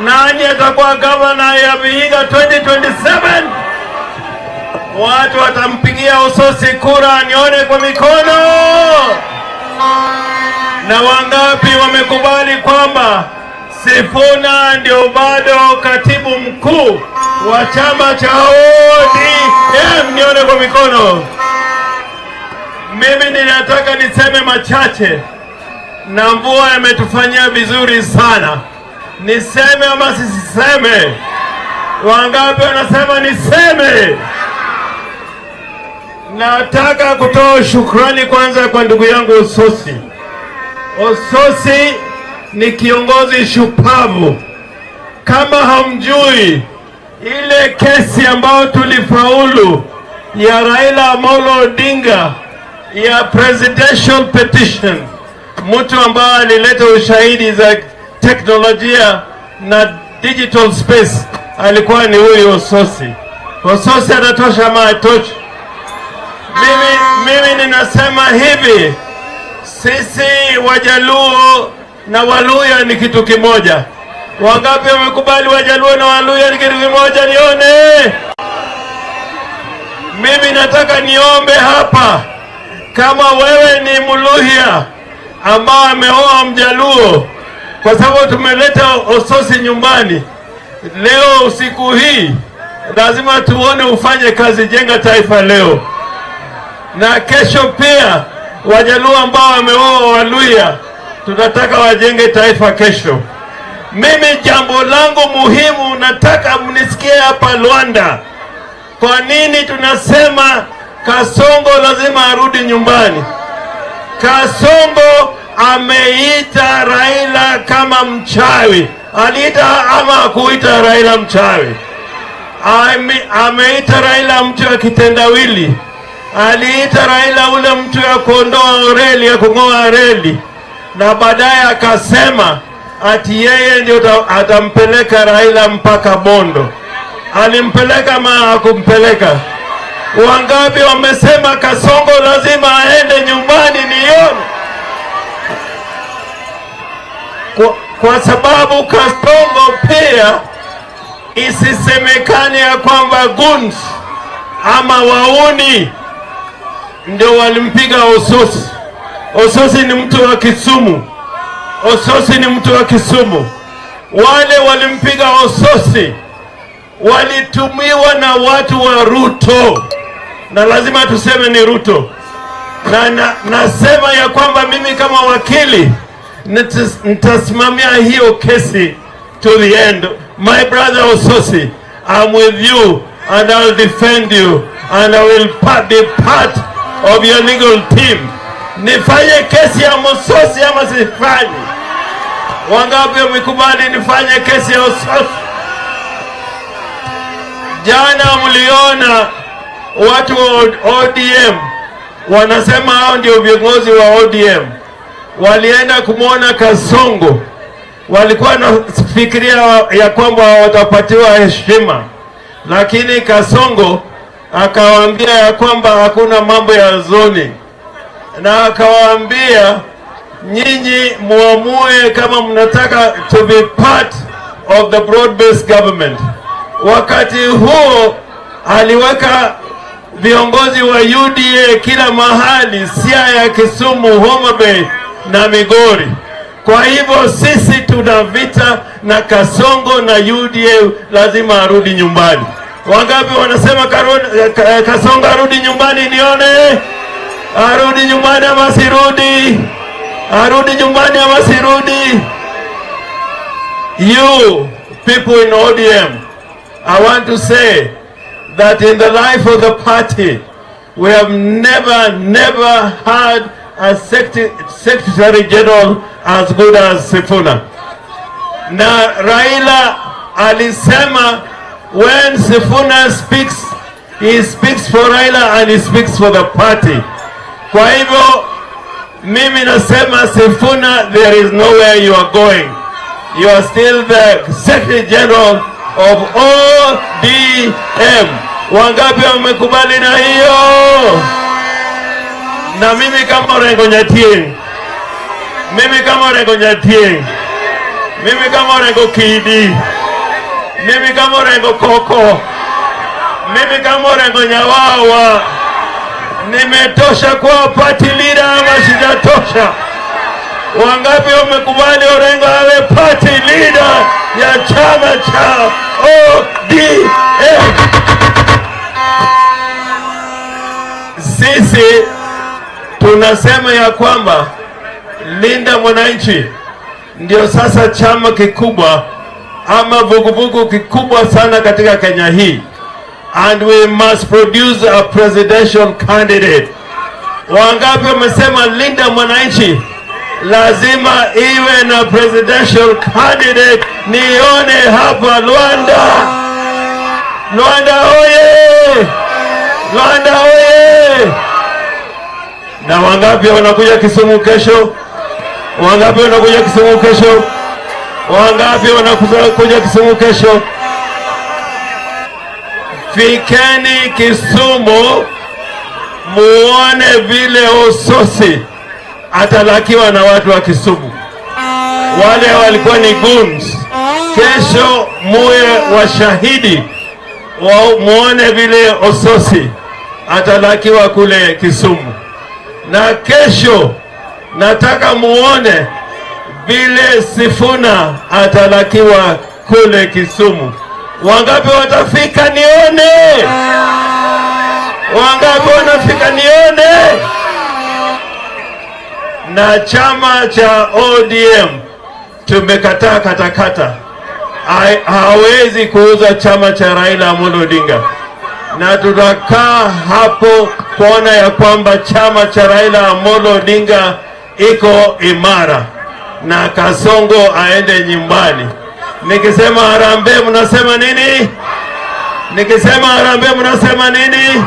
Nani atakuwa gavana ya Vihiga 2027? Watu watampigia Osotsi kura, nione kwa mikono. Na wangapi wamekubali kwamba Sifuna ndio bado katibu mkuu wa chama cha ODM? Nione kwa mikono. Mimi ninataka niseme machache, na mvua imetufanyia vizuri sana. Niseme ama siseme? Wangapi wanasema niseme? Nataka kutoa shukrani kwanza kwa ndugu yangu Osotsi. Osotsi ni kiongozi shupavu. Kama hamjui ile kesi ambayo tulifaulu ya Raila Amolo Odinga ya presidential petition, mtu ambaye alileta ushahidi za teknolojia na digital space alikuwa ni huyu Osotsi. Osotsi anatosha ama hatoshi? Mimi ninasema hivi, sisi Wajaluo na Waluya ni kitu kimoja. Wangapi wamekubali Wajaluo na Waluya ni kitu kimoja? Nione. Mimi nataka niombe hapa, kama wewe ni Mluhya ambao ameoa Mjaluo, kwa sababu tumeleta Osotsi nyumbani leo usiku hii, lazima tuone ufanye kazi, jenga taifa leo na kesho pia. Wajaluo ambao wameoa Waluya tunataka wajenge taifa kesho. Mimi jambo langu muhimu nataka mnisikie hapa Luanda. Kwa nini tunasema Kasongo lazima arudi nyumbani? Kasongo ameita Raila kama mchawi. Aliita ama kuita Raila mchawi? Ameita Raila mtu wa kitendawili. Aliita Raila ule mtu ya kuondoa reli, ya kung'oa reli, na baadaye akasema ati yeye ndio atampeleka Raila mpaka Bondo. Alimpeleka ama hakumpeleka? Wangapi wamesema Kasongo lazima aende nyumbani? Nione. Kwa sababu Kasongo pia isisemekane ya kwamba goons ama wauni ndio walimpiga Osotsi. Osotsi ni mtu wa Kisumu. Osotsi ni mtu wa Kisumu. Wale walimpiga Osotsi walitumiwa na watu wa Ruto, na lazima tuseme ni Ruto. Na nasema ya kwamba mimi kama wakili nitasimamia hiyo kesi to the end. My brother Osotsi, I'm with you and I'll defend you and I will be part of your legal team. Nifanye kesi ya Osotsi ama sifanye? Wangapi wamekubali nifanye kesi ya Osotsi? Jana mliona watu wa ODM wanasema hao ndio viongozi wa ODM, walienda kumwona Kasongo, walikuwa wanafikiria ya kwamba watapatiwa heshima, lakini Kasongo akawaambia ya kwamba hakuna mambo ya zoning, na akawaambia, "Nyinyi muamue kama mnataka to be part of the broad-based government." Wakati huo aliweka viongozi wa UDA kila mahali, Siaya, Kisumu, Homa Bay na Migori. Kwa hivyo sisi tuna vita na Kasongo na UDA lazima arudi nyumbani. Wangapi wanasema Kasongo arudi nyumbani? Nione. Arudi nyumbani ama sirudi? Arudi nyumbani ama sirudi? You people in ODM, I want to say that in the life of the party, we have never, never had a secretary general as good as Sifuna. Na Raila alisema when Sifuna speaks, he speaks for Raila and he speaks for the party. Kwa hivyo mimi nasema, Sifuna, there is nowhere you are going. You are still the Secretary General of ODM. Wangapi wamekubali na hiyo? Na mimi kama Orengo Nyatieng, mimi kama Orengo Nyatieng, Mimi kama Orengo Kidi, mimi kama Orengo Koko, mimi kama Orengo Nyawawa, nimetosha kuwa party leader ama sijatosha? Wangapi wamekubali Orengo awe party leader ya chama cha ODM? Sisi tunasema ya kwamba Linda Mwananchi ndio sasa chama kikubwa ama vuguvugu kikubwa sana katika Kenya hii, and we must produce a presidential candidate. Wangapi wamesema Linda Mwananchi lazima iwe na presidential candidate? Nione hapa Luanda. Luanda oye! Luanda oye! Na wangapi wanakuja Kisumu kesho? Wangapi wanakuja Kisumu kesho? Wangapi wanakuja Kisumu kesho? Fikeni Kisumu muone vile Osotsi atalakiwa na watu wa Kisumu. Wale walikuwa ni goons. Kesho muwe washahidi wa, muone vile Osotsi atalakiwa kule Kisumu. Na kesho nataka muone vile Sifuna atalakiwa kule Kisumu. Wangapi watafika nione? Wangapi wanafika nione? Na chama cha ODM tumekataa katakata, hawezi kuuza chama cha Raila Amolo Odinga, na tutakaa hapo kuona ya kwamba chama cha Raila Amolo Odinga iko imara na Kasongo aende nyumbani. Nikisema harambee mnasema nini? Nikisema harambee mnasema nini?